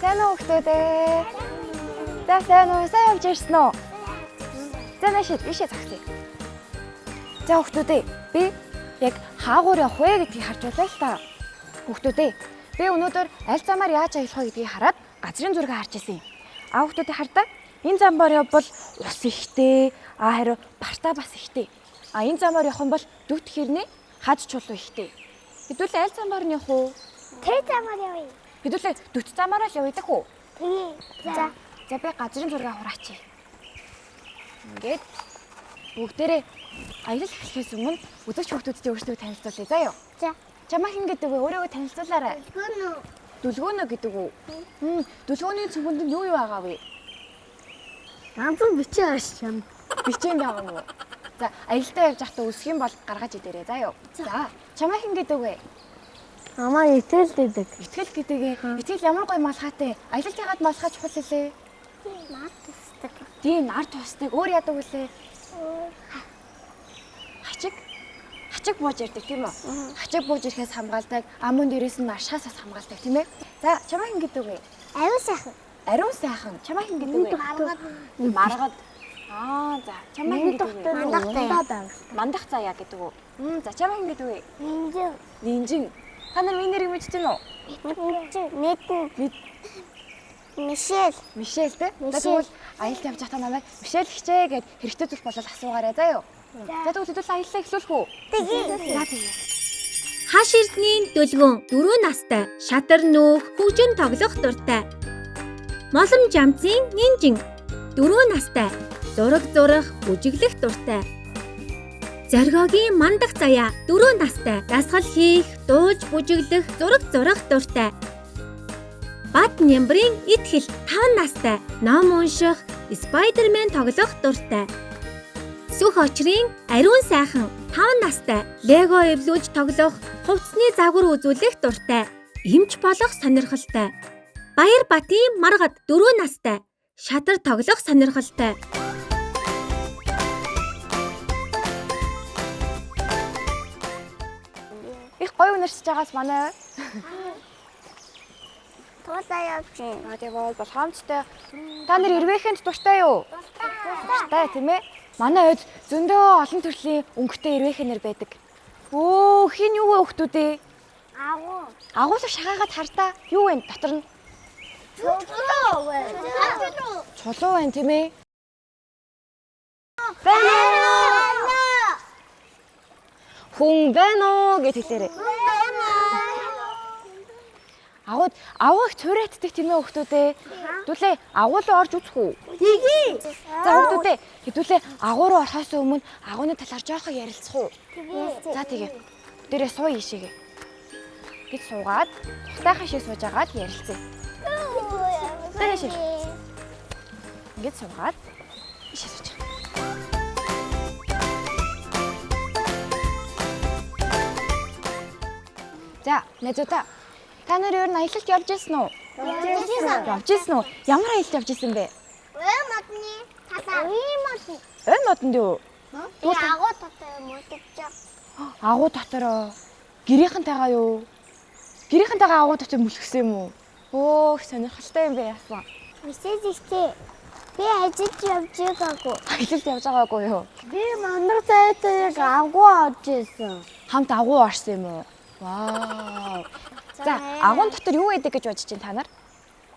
Сайн уу хүмүүс ээ? За сайн уу? Сайн явж ирсэн үү? За наашид ийшээ зогсъё. За хүмүүс ээ, би яг хаагуур явах вэ гэдгийг харж байлаа л та. Хүмүүс ээ, би өнөөдөр аль замаар яаж аялах вэ гэдгийг хараад газрын зургийг харж ирсэн юм. А хүмүүс ээ хардаа энэ замаар явбал ус ихтэй, а харин бартаа бас ихтэй. А энэ замаар явах юм бол дүт хэрнээ хад чулуу ихтэй. Хэдүүлээ аль замаар нь явах уу? Тэр замаар явъя. Хэдүүлээ дүт замаараа л явъя дэх үү? Тэгээ. За. За би газрын зургийг хураачи. Ингээд бүгдээрээ аялал эхлэхээс өмнө үзэгч хүүхдүүдтэй өөрсдөө танилцуулъя заа юу. За. Чамаа хэн гэдэг вэ? Өөрийгөө танилцуулаарай. Гүн үү? Дүлгөөнө гэдэг үү? Дүлгөөний цүнхэнд нь юу юу байгаа вэ? Ганцхан бичээ уншиж юм. Бичээн байгаа юм уу? За аялалдаа явж байхдаа өсөх юм бол гаргаж идээрэй заа юу. За чамаа хэн гэдэг вэ? Амаа итэл гэдэг. Итгэл гэдэг ээ. Итгэл ямар гоё малгайтай. Аялалд яагаад малгай чухал хэлээ? Наад тусдаг. Тийм нар тусдаг. Өөр яадаг вүлээ? Хачиг. Хачиг бууж ирдэг тийм үү? Хачиг бууж ирэхээс хамгаалдаг, амун дээрээс нь наршаас бас хамгаалдаг тийм ээ? За, чамаа хэн гэдэг вэ? Аюу сайхан. Ариун сайхан. Чамаа хэн гэдэг вэ? Маргад. Маргад. Аа, за. Чамаа хэн гэдэг вэ? Мандах заяа. Мандах заяа гэдэг үү? За, чамаа хэн гэдэг вэ? Нинжин. Нинжин. Та нар миний нэрийг мэдэж байна уу? Мэдэн. Мэдэн. Мэд. Мишель. Мишель те? За Мишель. тэгвэл аялалд явж байхдаа намайг Мишель хичээ гэд хэрэгтэй зүйл болол асуугаарай заа юу? За тэгвэл хэдүүл аяллаа эхлүүлэх үү? Тэгээ. За тэгээ. Хаш эрдний дүлгөөн 4 настай шатар нүүх хөгжин тоглох дуртай. Молом жамцын нинжин 4 настай зураг зурах бүжиглэх дуртай. Зоргогийн мандах заяа 4 настай дасгал хийх, дуулж бүжиглэх, зураг зурах дуртай. Бат Нямбрын итгэл 5 настай ном унших, Спайдермен тоглох дуртай. Сүх очрын ариун сайхан 5 настай Лего эвлүүлж тоглох, хувцсны загвар үзүүлэх дуртай, эмч болох сонирхолтой. Баяр Батын маргад 4 настай шатар тоглох сонирхолтой. Их гоё үнэрсэж байгаас манай Туулаа явж байна. Аа тэгвэл болгоомжтой. Та нар эрвээхэнд дуртай юу? Дуртай тийм ээ. Манай ойд зөндөө олон төрлийн өнгөтэй эрвээхэнэр байдаг. Өө хин юу вэ хүүхдүүд ээ? Агуу. Агуулга шахаагаад хартаа юу вэ дотор нь? Чулуу. Чулуу. Чулуу байна тийм ээ. Байна уу? Хүн байна уу гэж хэлээрэй. Агууд аваа их цураатдаг тийм ээ хүүхдүүд ээ. Хэдүүлээ агуу руу орж үзэх үү? Тэгээ. За хүүхдүүд ээ хэдүүлээ агуу руу орохоос өмнө агууны талаар жоохон ярилцах уу? Тэгээ. За тэгээ. Дээрээ суу ийшээгээ. Гэж суугаад тухтайхан шиг сууж агаад ярилцъя. Дээрээ шиг. Ингээд суугаад ийшээ сууж. За, найзуудаа. Та нар ер нь аялалд явж ирсэн үү? Явж Явж ирсэн үү? Ямар аялалд явж ирсэн бэ? Ой модны талаа. Ой модны. Ой модонд юу? Би агуу дотор мөдөгч. Агуу дотороо. Гэрийнхэнтэйгээ юу? Гэрийнхэнтэйгээ агуу дотор мүлгсэн юм уу? Өө, их сонирхолтой юм бэ яасан. Мишель ихтэй. Би ажиллаж явж байгаагүй. Аялалд явж байгаагүй юу? Би мандар заяатай яг агуу орж ирсэн. Хамт агуу орсон юм уу? Вау. За, агуун дотор юу байдаг гэж бодож байна та нар?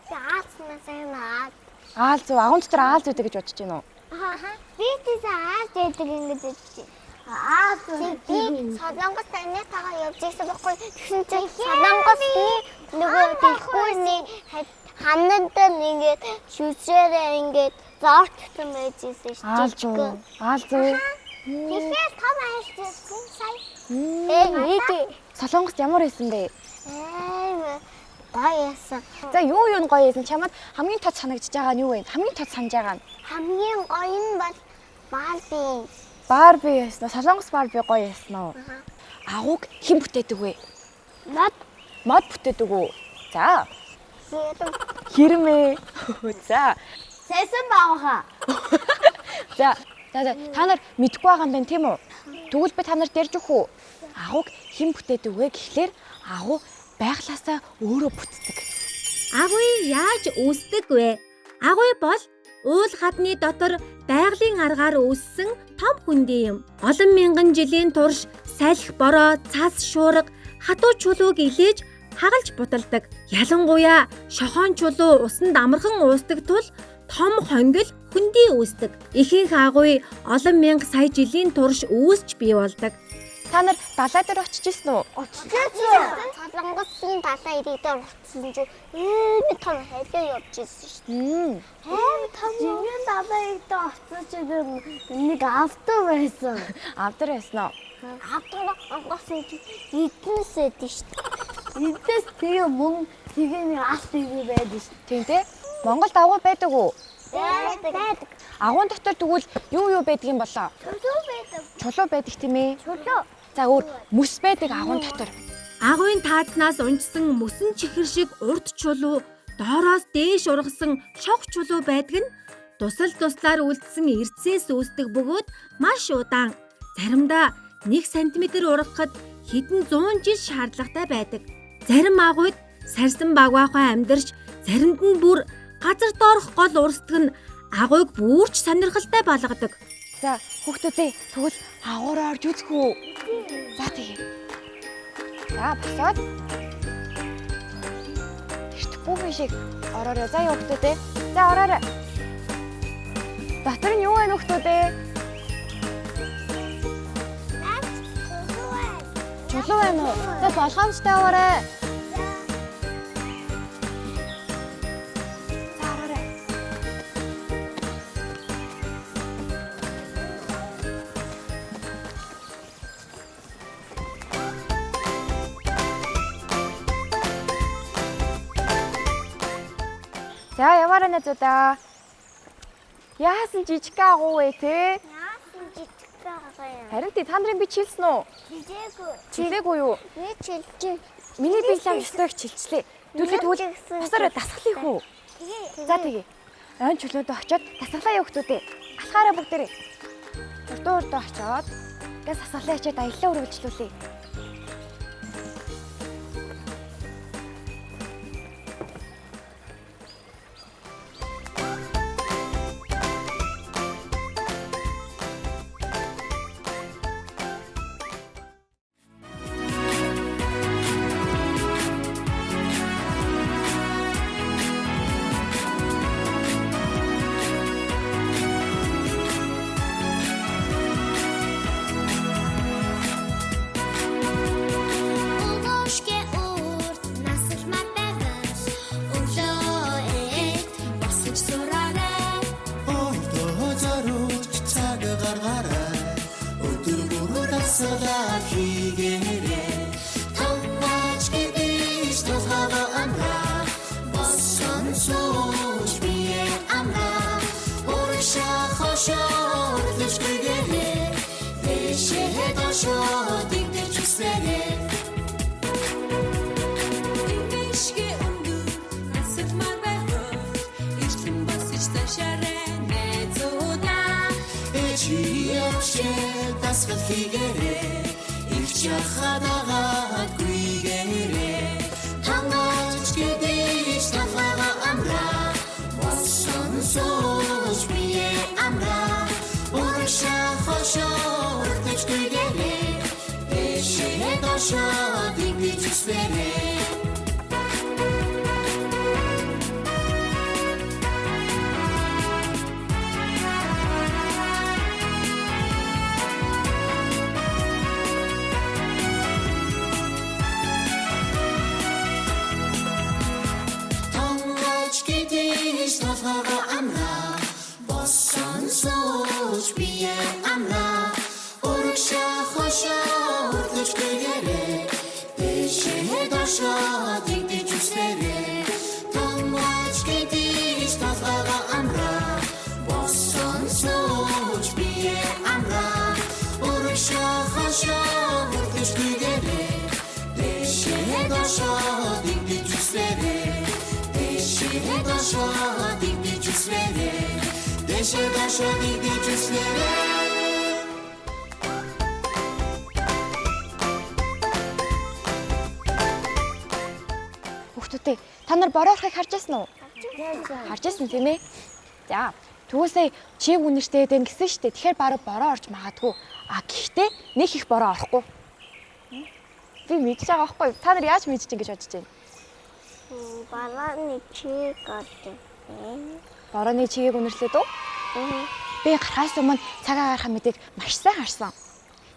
Би аалзнаас юм аа. Аал зүү, агуун дотор аал зүйтэй гэж бодож байна уу? Аа. Би тийс аалз байдаг ингэж бодож байна. Аалз. Би Солонгос таныхтайгаа явж ирсэн байхгүй. Тэгсэн чинь Солонгосны нөгөө дэлгүүрний хананд нь ингээд шүсээрээ ингээд зоорчсон байж ирсэн шүү Аал зүү, аал зүү. Тэгэхээр том айлт ирсэн сая. Ээ. Солонгост ямар байсан бэ? Ээ гоё ясан. За, юу юу нь гоё байсан? Чамд хамгийн тод санагдчихж байгаа нь юу вэ? Хамгийн тод санаж байгаа нь Хамгийн гоё нь бол Барби. Барби байсан уу? Солонгос Барби гоё байсан уу? Агууг хэн бүтээдэг вэ? Над Мод бүтээдэг үү? За, хэрэм. хэрмээ. За. Сэсэн баавха. За, за за, та нар мэдгүй байгаа юм байна тийм үү? Тэгвэл би та нарт ярьж өгөх үү? Агууг хэн бүтээдэг вэ гэхлээр агуу байглаасаа өөрөө бүтдэг. Агуй яаж үүсдэг вэ? Агуй бол уул хадны дотор байгалийн аргаар үүссэн том хөндий юм. Олон мянган жилийн турш салхи, бороо, цас, шуурга, хатуу чулууг илээж хагалж буталдаг. Ялангуяа шохоон чулуу усанд амархан уусдаг тул том хонгил хөндий үүсдэг. Ихэнх агуй олон мянга сая жилийн турш үүсч бий болдог. Та нар далай дээр очиж ирсэн үү? Очиж ирсэн. Солонгосын далай ирэг дээр очсон чинь ийм том халиу явж ирсэн шүү дээ. Аим том. Жинхэнэ далай ирэг дээр очсон чинь нэг автор байсан. Автор байсан уу? Автор онгосон чинь эднээс байдаг шүү дээ. Эднээс тэгээ мөн тэгээ нэг алт ирэг байдаг шүү. Тийм тий? Монголд агуу байдаг уу? Байдаг. Агуун дотор тэгвэл юу юу байдаг юм болоо? Чулуу байдаг. Чулуу байдаг тийм ээ? Чулуу. За өөр мөс байдаг агуун дотор. Агуйн таазнаас унжсан мөсөн чихэр шиг урт чулуу, доороос дээш ургасан шог чулуу байдаг нь тусал туслаар үлдсэн эрдэсээс үүсдэг бөгөөд маш удаан. Заримдаа 1 см ургахад хэдэн зуун жил шаардлагатай байдаг. Зарим агуйд сарсан багваахай амьдарч, заримд нь бүр газар доорх гол урсдаг нь агуйг бүрч сонирхолтой болгодог. За хүүхдүүдээ тэгвэл агуураа орж үзэх үү? За тэгье. За босоод тэртэхгүй шиг ороорой. За хүүхдүүдээ. За ороорой. Дотор нь юу вэ хүүхдүүдээ? Чулуу байна уу? За болгоомжтой аваарай. За ороорой. За яваарай найзуудаа. Яасан жижиг агуу вэ те? Яасан жижиг байгаа юм? Харин тий та нарыг би чилсэн үү? Чижээгүй. Чилээгүй юу? Би чилжин. Миний бие лав ёстой их чилчлээ. Түлээ тэгвэл босоорой дасгалыг хүү. За тэгье. Ойн чөлөөдөө очиод дасгалаа явах хүүхдүүдээ. Алхаараа бүгдээрээ. Урдуу урдуу очиод газ дасгалаа очиод аяллаа үргэлжлүүлье. Өгөөшгэ урт насалмаар байвал өглөө эд босож сураарай. Өөртөө зориулж цаг гаргаарай. Өдөр бүр дасгалаа хийгээрэй. Томооч гэдэж толгойгоо амраа. Болсон сууж бие амраа. Урагшаа хошоо хөдлөжгүйгээрэй. Дээшээ доошоо дэгдэж үснээрэй. Ингээшгэ өндөр насалмаар байвал эртлэн босож заншаарай найзуудаа. Ээжи явшээ дасгал хийгээрэй. Ирч яхадагаад гүйгээрэй. Хангаж гэдэж толгойгоо амраа. Болсон сууж бие амраа. Урагшаа хошоо өртөж гүйгээрэй. Дээшээ доошоо дэгдэж үснээрэй. Тонгоч гэдэж толгойгоо амраа. Болсон сууж бие амраа. Урагшаа хошоо өртөж гүйгээрэй. Дээшээ доошоо дэгдэж үснээрэй. Тонгоч гэдэж толгойгоо амраа. Болсон сууж бие амраа. Урагшаа хошоо өртөж гүйгээрэй. Дээшээ доошоо дэгдэж үснээрэй. Дээшээ доошоо дэгдэж үснээрэй. Дээшээ доошоо дэгдэж үснээрэй. хүүхдүүдээ, та нар бороо орохыг харж байсан уу? Харж байсан тийм ээ. За, тэгвэл сая чиг үнэртэй дэн гэсэн шүү дээ. Тэгэхээр бараг бороо орж магадгүй. А гэхдээ нэг их бороо орохгүй. Би мэдж байгаа байхгүй юу? Та нар яаж мэдж ингэж бодож байна? Борооны чиг орж. Борооны чигийг үнэрлээд үү? Би гарахаас өмнө цаг агаархаа мэдээг маш сайн харсан.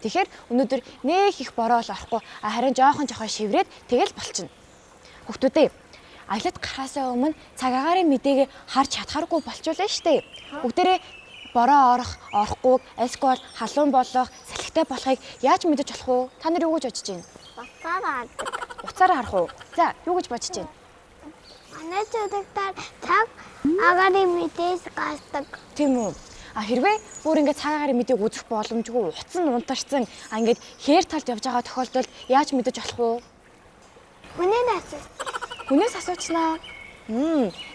Тэгэхээр өнөөдөр нэх их бороо л орохгүй, харин жоохон жоохон шиврээд тэгэл болчихно. Хүүхдүүдээ, аялалд гарахаас өмнө цаг агаарын мэдээг харж чадхааргүй болчихвол штэ. Бүгдээрээ бороо орох, орохгүй, альсгүй халуун болох, салхитай болохыг яаж мэдэж болох вэ? Та нар юу гэж бодож байна? Уцаар хардаг. Уцаараа харах уу? За, юу гэж бодож байна? Манай чудагтаар цаг агаарын мэдээс гардаг. Тийм үү? А хэрвээ бүр ингээд цаг агаарын мэдээг үзэх боломжгүй, утас нь унтарсан, ингээд хээр талд явж байгаа тохиолдолд яаж мэдэж болох вэ? Хүнээс асууж. Хүнээс асуучнаа.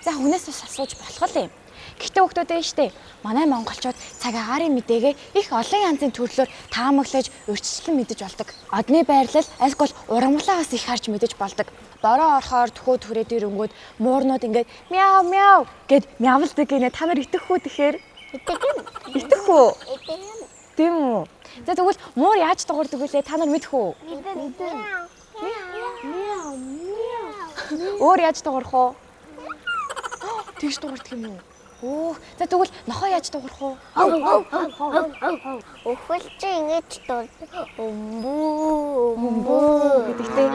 За, хүнээс бас асууж болох юм. Гэхдээ хүүхдүүдээ штэ, манай монголчууд цаг агаарын мэдээгээ их олон янзын төрлөөр таамаглаж, урьдчилан мэдэж болдог. Одны байрлал, альсгүй урамглаа бас их харж мэдэж болдог. Бороо орохоор төхөө түрээ дээр өнгөд муурнууд ингээд мяу мяу гэд мявлдаг гинэ. Та нар итгэх үү тэгэхээр? Итгэх үү? Тийм үү? За, тэгвэл муур яаж дуурдаг вүлээ? Та нар мэдэх үү? Мэдэн. Мяу мяу. Өөр яаж дуурах уу? Тэгж дуурдаг юм уу? Өөх. За, тэгвэл нохоо яаж дуурах уу? Өхөл чи ингэж дурдаг. Өмбөө өмбөө гэдэгтэй.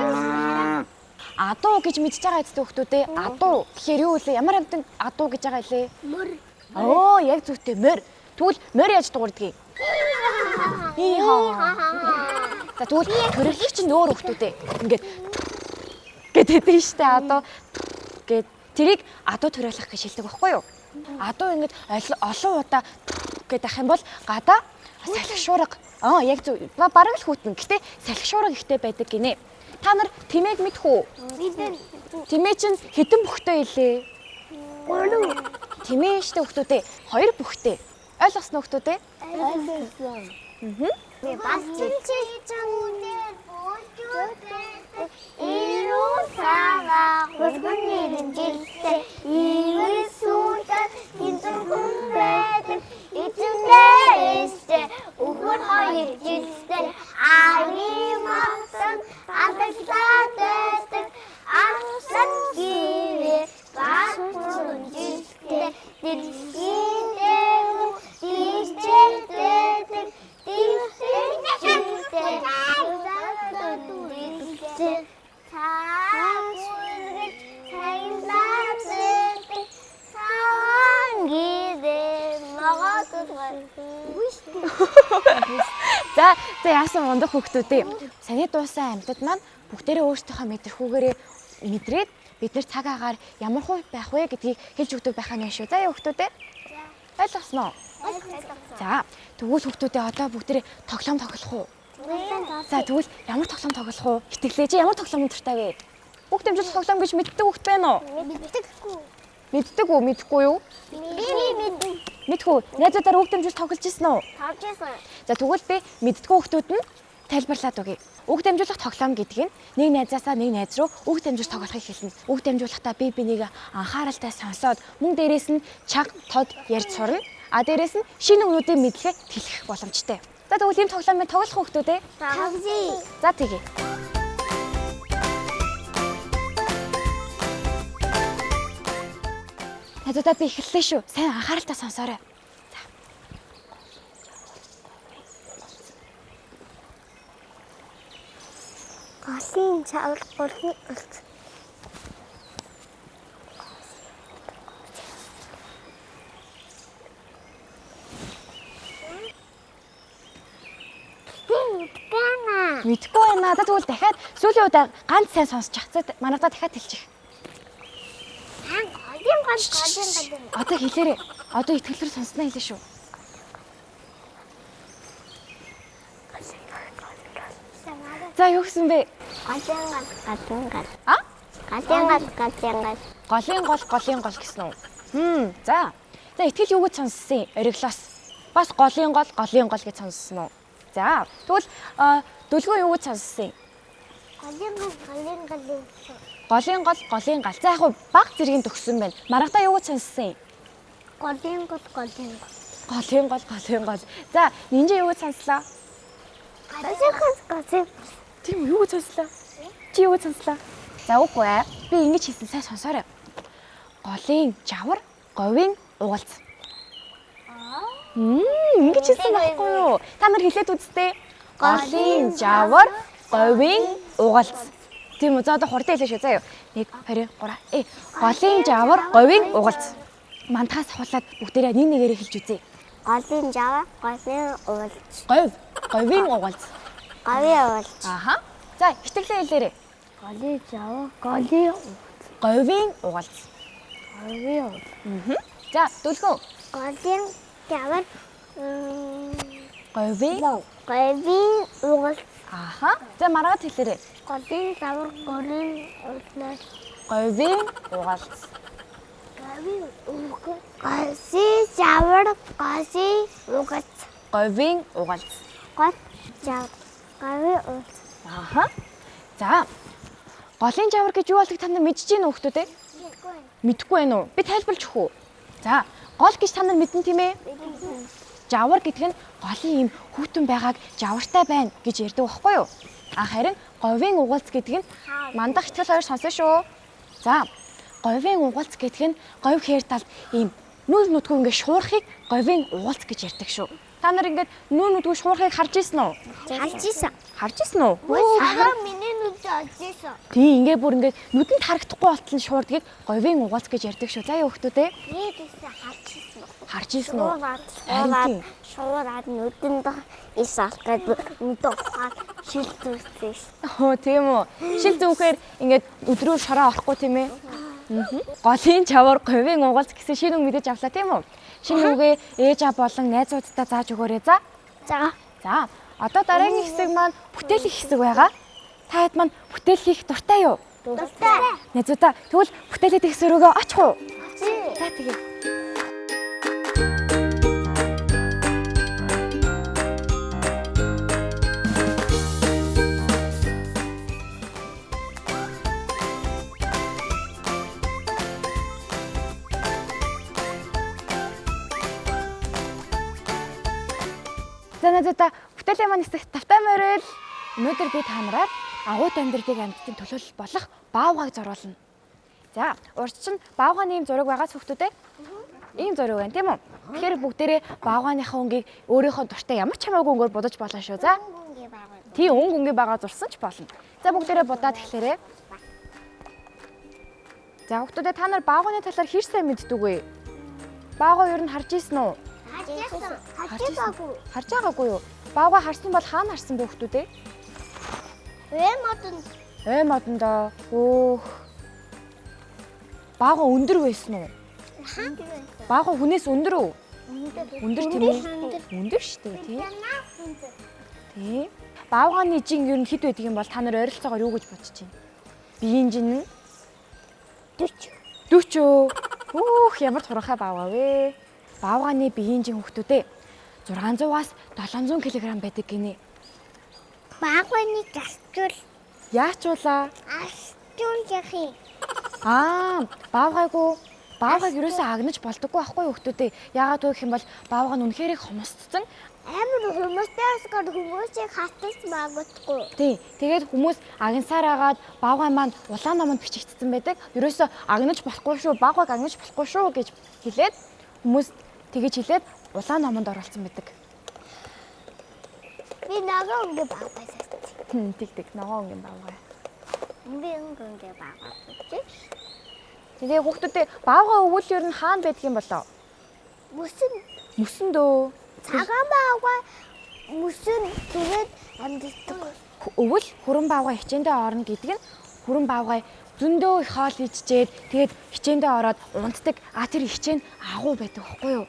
Адуу гэж мэдж байгаа эцтэй хүүхдүүдээ. Адуу гэхээр юу вэ? Ямар амьтан адуу гэж байгаа илээ? Мөр. Оо, яг зүйтэй морь. Тэгвэл морь яаж дуурдгийг? Ийхаа. За, тэгвэл төрөлх чинь өөр хүүхдүүдээ. Ингээд гэдэг штэ адуу гэд тэрийг адуу төрөлх гэж хэлдэг байхгүй юу? Адуу ингээд олон удаа гэдэг ах юм бол гадаа салхи шуурга. Аа, яг зөв. Бараг л хүүтэн. Гэтэ салхи шуурга ихтэй байдаг гинэ. Та нар тэмээг мэдэх үү? Мэдэн. Тэмээ чинь хэдэн бүхтэй илээ? 3. Тэмээ штэ хүүхдүүдээ. 2 бүхтэй. Ойлгосноо хүүхдүүдээ? Ойлгосон. Бас чи чамнэр бууж Ирүү сага хурган нэржилтэй ирүү суудад хинзүрхэн байдаг эзэнээстэй өхөр хоёр жилтэй ари мартан адаглаад байдаг арсан гэрээ бас бүрэн жилтэй дэлхийн дээгүүр дижээдэг дижээдэг За, за яасан мундаг хүүхдүүдээ. Саяны дуусан амьтад маань бүгдээрээ өөрсдийнхөө мэдрэхүүгээрээ мэдрээд бид нэр цаг агаар ямар хуу байх вэ гэдгийг хэлж өгдөг байх нь шүү. За яа хүүхдүүдээ? Ойлгосноо? За, тэгвэл хүүхдүүдээ одоо бүгдээрээ тоглоом тоглох уу? За, тэгвэл ямар тоглоом тоглох уу? Итгэлээ чи ямар тоглоом дуртай вэ? Үг дэмжих тоглоом гэж мэддэг хүүхд байна уу? Мэддэггүй. Мэддэг үү, мэдхгүй юу? Би мэддэг. Мэдхүү. Найзуудаар үг дэмжих тоглож ирсэн үү? Тоглож ирсэн. За, тэгвэл би мэддэггүй хүүхдүүд нь тайлбарлаад өгье. Үг дамжуулах тоглоом гэдэг нь нэг найзаасаа нэг найз руу үг дамжуулах тоглохыг хэлнэ. Үг дамжуулахдаа би бинийг анхааралтай сонсоод мөн дээрээс нь чаг тод ярьж сурна. А дээрээс нь шинэ үгнүүдийн мэдлэгээ тэлэх боломжтой. За, тэгвэл ийм тоглоомыг тоглох хүүхдүүд ээ. Тоглоё. За, тэгье. Найзуудаа би эхэллээ шүү. Сайн анхааралтай сонсоорой. За. Голын чавар гурван улц. Мэдгүй байна. За, тэгвэл дахиад сүүлийн удаа ганц сайн сонсчих. За, манайдаа дахиад хэлчих. Голын гол голын гол. Одоо хэлээрэй. Одоо итгэлээр сонсноо хэлээ шүү. За, юу гэсэн бэ? Голын гол голын гол. А? Голын гол голын гол. Голын гол голын гол гэсэн үү? За. За, итгэл юу гэж сонссон юм? Ориглоос. Бас голын гол голын гол гэж сонссон уу? За, тэгвэл дөлгөө юу гэж сонссон юм? Голын гол, голын голын. Голын гол, голын гал. За яг хуу баг зэргийн төгссөн байна. Маргадаа юу гэж сонссон юм? Голын гол, голын гол. Голын гол, голын гол. За, нинжин юу гэж сонслоо? Голын гол, голын. Тийм үү, юу гэж сонслоо? Чи юу гэж сонслоо? За үгүй ээ. Би ингэж хэлсэн сайн сонсоорой. Голын жавар, говийн угалц. Ингэж хэлсэн байхгүй юу? Та нар хэлээд үзтээ. Голын жавар, говийн угалц. Тийм үү? За одоо хурдан хэлээ шүү. За юу. 1 2 3. Голын жавар, говийн угалц. Мандахаас ахуулаад бүгдээрээ нэг нэгээрээ хэлж үзье. Голын жавар, голын уулж. Говь, говийн угалц. Говийн уулж. Аха. За, итгэлээ хэлээрэй. Голын жавар, голын Говийн угалц. говийн уулз. За, дөлгөн. Голын жавар, Говийн. говийн угалц. Аха. За, маргаад хэлээрэй. Голын жавар, голын уулнаас. Говийн угалц. Говийн угалц. Голын жавар, голын угалц. Говийн угалц. Гол жавар, говийн уулз. Аха. За. Голын жавар гэж юу болдог та нар мэдэж гин үү хүмүүс ээ? Мэдэхгүй байна уу? Би тайлбарлаж өгөх үү? За, гол гэж та нар мэднэ тийм ээ? Жавар гэдэг нь голын ийм хүйтэн байгааг жавартай байна гэж ярьдаг байхгүй юу? А харин говийн угалц гэдэг нь мандах ихтгэл хоёр сонсон шүү. За, говийн угалц гэдэг нь говь хээр талд ийм нүүр нүдгүй ингээд шуурхыг говийн угалц гэж ярьдаг шүү. Та нар ингээд нүүр нүдгүй шуурхыг харж ирсэн үү? Харж исэн. Харж ирсэн үү? Сараа миний нүд олж исэн. Тийм, ингээ бүр ингээд нүдэнд харагдахгүй болтол нь шуурдгийг говийн угалц гэж ярьдаг шүү. За юу хүмүүс ээ? Би тэгсэн харж исэн. Харж ирсэн үү? Шуураад, Харин шуураад, шуураад нүдэнд ис алах гээд нүдэ ухаад шил зүүсэн ш. Хөө тийм үү. Шил зүүхээр ингээд өдрөөр шороо орохгүй тийм ээ. Голын чавар, говийн угалц гэсэн шинэ үг мэдэж авлаа тийм үү? Шинэ үгээ ээж аа болон найзуудтай зааж өгөөрэй за. За. За, одоо дараагийн хэсэг маань бүтээлэх хэсэг байгаа. Та хэд маань бүтээл хийх дуртай юу? Дуртай. Найзуудаа, тэгвэл бүтээлээд их сөрөөгөө очих уу? За тэгээ. За найзуудаа, бүтээлийн маань хэсэгт тавтай морил. Өнөөдөр би та нараар агуйд амьдардаг амьтдын төлөөлөл болох баавгайг зуруулна. За, урд чинь баавгайны ийм зураг байгаа хүүхдүүд ээ. Ийм зураг байна, тийм үү? Тэгэхээр бүгдээрээ баавгайныхаа өнгийг өөрийнхөө дуртай ямар ч хамаагүй өнгөөр будаж болно шүү. За. Тийм, өнгө өнгийн байгаа зурсан ч болно. За, бүгдээрээ будаад эхлээрэй. За, хүүхдүүдээ та нар баавгайны талаар хэр сайн мэддэг вэ? Баавгай ер нь харж ийсэн үү? Харж исэн. Харж байгаагүй. Харж байгаагүй юу? Баавгай харсан бол хаана харсан бэ хүүхдүүд ээ? Вэ модон Ой модондоо. Хөөх. Баавгай өндөр байсан уу? Баавгай хүнээс өндөр үү? Өндөр тийм үү? Өндөр шүү дээ, тийм. Тийм. Баавгайны жин ер нь хэд байдаг юм бол та нар ойролцоогоор юу гэж бодож байна? Биеийн жин нь 40. 40. Хөөх, ямар туранхай баавгай вэ? Баавгайны биеийн жин хүүхдүүдээ 600-аас 700 кг байдаг гинэ. Баавгайны гасчул Яачуулаа? асчул яхи. Аа, баавгайгүй. Баавгайг ерөөсөө агнаж болдоггүй байхгүй юу хүүхдүүдээ. Яагаад вэ гэх юм бол баавгай нь үнэхээр их хомсдсон. Амар хүмүүстэй асгаар хүмүүсийг хатаж магадгүй. Тийм. Тэгээд хүмүүс агнасаар агаад баавгай маань улаан номонд бичигдсэн байдаг. Ерөөсөө агнаж болохгүй шүү, баавгайг агнаж болохгүй шүү гэж хэлээд хүмүүс тэгэж хэлээд улаан номонд оруулсан байдаг. Би ногоон өнгө баавгай сарч. Тэг тэг ногоон өнгөний баавгай. Би өнгө өнгө баавгай сарч. Тэгээ хүүхдүүдээ баавгай өвөл ер нь хаана байдаг юм болоо? Мөсөн Мөсөн дөө. цагаан баавгай мөсөн тэгээд амьддаг. Өвөл хүрэн баавгай хичээндээ орно гэдэг нь хүрэн баавгай зөндөө их хоол ичжээд тэгээд хичээндээ ороод унтдаг. А тэр хичээн агуу байдаг байхгүй юу?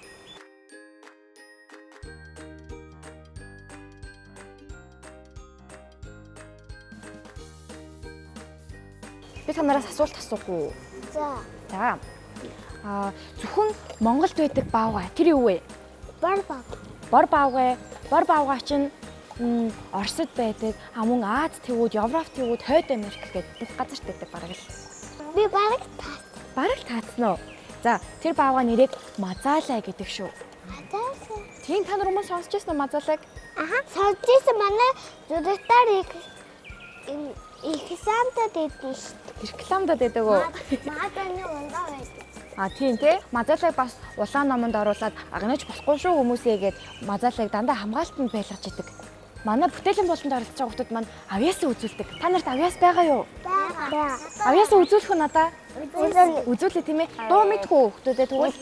Би та нараас асуулт асуух уу? За. За. А зөвхөн Монголд байдаг баавгай тэр юу вэ? Бор баавгай. Бор баавгай. Бор баавгай чинь Оросд байдаг, мөн Аз тивүүд, Европ тивүүд, Хойд Америк гэдэг бүх газарт байдаг бараг л. Би бараг таас. Бараг л таацсан уу? За, тэр баавга нэрийг мазаалай гэдэг шүү. Мазаалай. Тийм, та нар өмнө сонсч байсан уу мазаалайг? Аха, сонсч байсан, манай зурагтаар их их самтад идэв шүү дээ. Рекламдад байдаг уу? Мазааны ундаа байдаг. А тийм тий. Мазаалайг бас улаан номонд оруулаад агнаж болохгүй шүү хүмүүсээ гээд мазаалайг дандаа хамгаалтанд байлгаж идэг. Манай бүтээлийн болонд оролцож байгаа хүмүүс маань авьяасаа үзүүлдэг. Та нарт авьяас байгаа юу? Байгаа. Авьяасаа үзүүлэх үү надаа? Үзүүлнэ. Үзүүлээ тийм ээ. Дуу мэдхүү хүмүүсээ тэгвэл.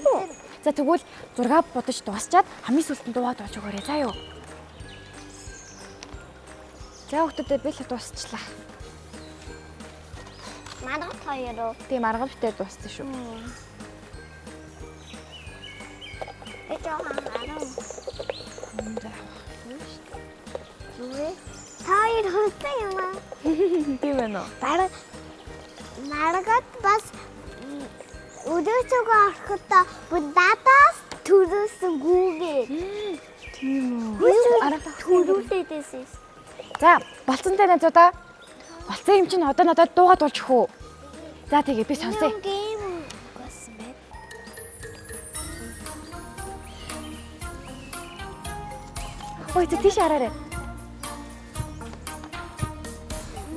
За тэгвэл зураг бодож дуусчаад хамгийн сүүлд нь дуугаа дуулж өгөөрэй заа юу. За хүмүүсээ би л дуусчлаа. Маргад хоёр уу? Тийм, маргад битээр дууссан шүү. Би жоохон арав. За. Та хоёр хөрсөн юм аа. Тийм ээ нөө. Бараг маргад бас өдөөчөөгөө ороход бүр надаас төрөөсөн гүүгээ. Тийм үү. Арга төрүүлээд байсан. За, болцсон тэ найзуудаа. Болцсон юм чинь одоо надад дуугаа дуулж өгөх үү? За тэгээ би сонсъё. Гейм болсон байна. Ой, тэ тийш хараарай.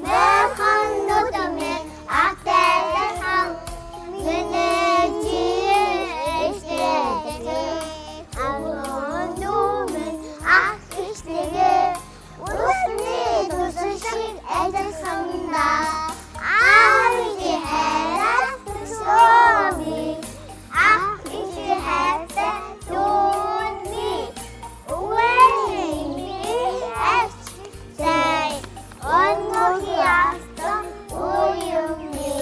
Мэрхэн нүдэмэн атайхан менежи амрон ах ихтэйгээ усны тусан шиг ажилласанда аавын хайраас төсөөми ах ихтэй хайртай дүүний үеийн авчтай онногийн астан уюми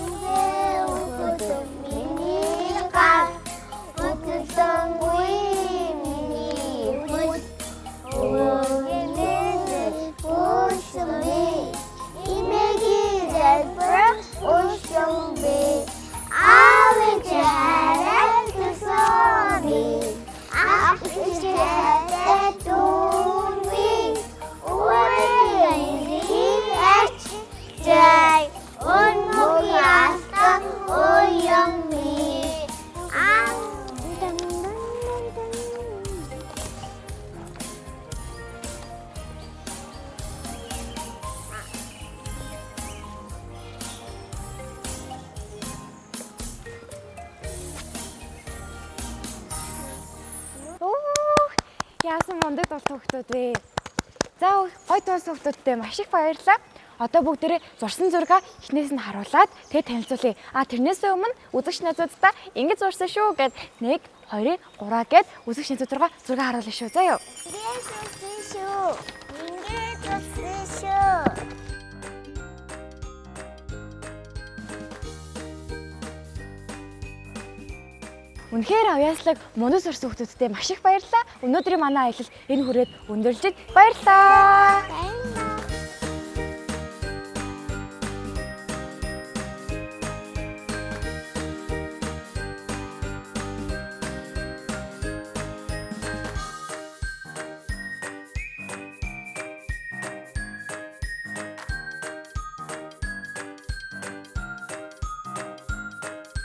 үгээ өгдөг миний гар өдөртөнгүй миний хүс өгөөний бүсми имэгийн залбирах ушинби аавын хайраас төсөөми ах ихтэй дүүний үеийн авчтай онногийн астан уюми аа. Яасан мундаг дулт хүүхдүүд вэ? За гой дуулсан хүүхдүүдтэй маш их баярлалаа. Одоо бүгдээрээ зурсан зургаа эхнээс нь харуулад тэгээ танилцуулъя. А тэрнээс өмнө үзэгч найзуудтай ингэж зурсан шүү гэд 1 2 3 гэд үзэгч найзууд руугаа зургаа харуулна шүү. За юу. Ингэж зурсан шүү. Ингэж зурсан шүү. Үнэхээр авьяаслаг мундаг сурсан хүүхдүүдтэй маш их баярлалаа. Өнөөдрийн манай аялал энэ хүрээд өндөрлөж баярлалаа.